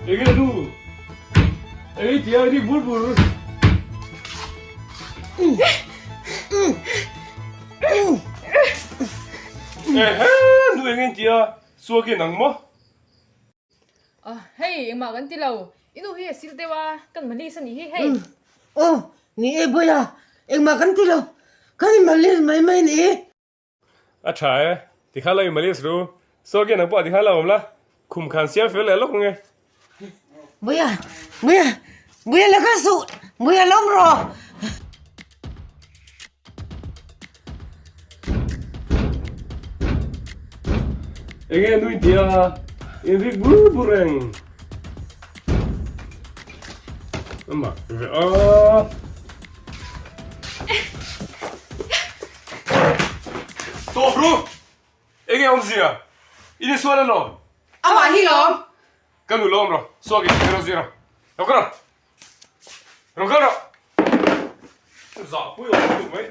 Enge nu? Enge i tia i rik bur bur? Ehe, nu enge in tia suak in ang maw? Hei, engmah kan ti lo. I nu hi a sil deuh a, kan malis a nih hi hei. Aw, ni e Bawiha, engmah kan ti lo. Kan i malis mai mai a ni. A tha e, tikhan lo i malis ru. Saw kian ang pawh tikhan lo awm la, khum khan siam fel leh lawk nge. Bawiha, Bawiha, Bawiha la kal suh, Bawiha lawm rawh. Enge nui tia in rik bur bur reng. Ama ve a. Tawp ru. Enge awmzia? In insual elaw? Amah hi lawm. Ka nu lawm rawh. Suak in ka zir a. Lo kal rawh. Lo kal rawh. Zah pui awm lutuk mai.